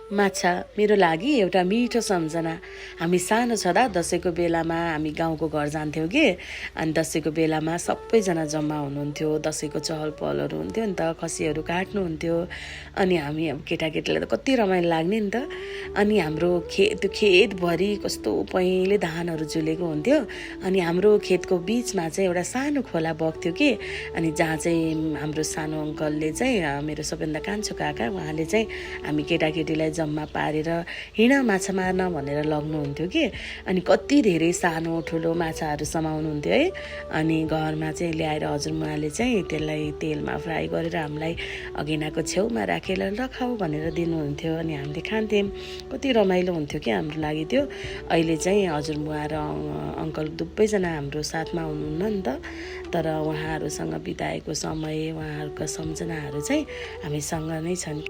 माछा मेरो लागि एउटा मिठो सम्झना। हामी सानो छँदा दसैँको बेलामा हामी गाउँको घर जान्थ्यौँ कि, अनि दसैँको बेलामा सबैजना जम्मा हुनुहुन्थ्यो। दसैँको चहल पहलहरू हुन्थ्यो नि त, खसीहरू काट्नुहुन्थ्यो। अनि हामी केटाकेटीलाई त कति रमाइलो लाग्ने नि त। अनि हाम्रो त्यो खेतभरि कस्तो पहेँले धानहरू झुलेको हुन्थ्यो। अनि हाम्रो खेतको बिचमा चाहिँ एउटा सानो खोला बग्थ्यो कि, अनि जहाँ चाहिँ हाम्रो सानो अङ्कलले चाहिँ मेरो सबैभन्दा कान्छो काका, उहाँले चाहिँ हामी केटाकेटीलाई जम्मा पारेर हिँड माछा मार्न भनेर लग्नुहुन्थ्यो कि। अनि कति धेरै सानो ठुलो माछाहरू समाउनुहुन्थ्यो है। अनि घरमा चाहिँ ल्याएर हजुरमुवाले चाहिँ त्यसलाई तेलमा फ्राई गरेर हामीलाई अघिनाको छेउमा राखेर लखाऊ भनेर दिनुहुन्थ्यो। अनि हामीले खान्थ्यौँ। कति रमाइलो हुन्थ्यो कि हाम्रो लागि त्यो। अहिले चाहिँ हजुरमुवा र अङ्कल दुवैजना हाम्रो साथमा हुनुहुन्न नि त, तर उहाँहरूसँग बिताएको समय, उहाँहरूका सम्झनाहरू चाहिँ हामीसँग नै छन्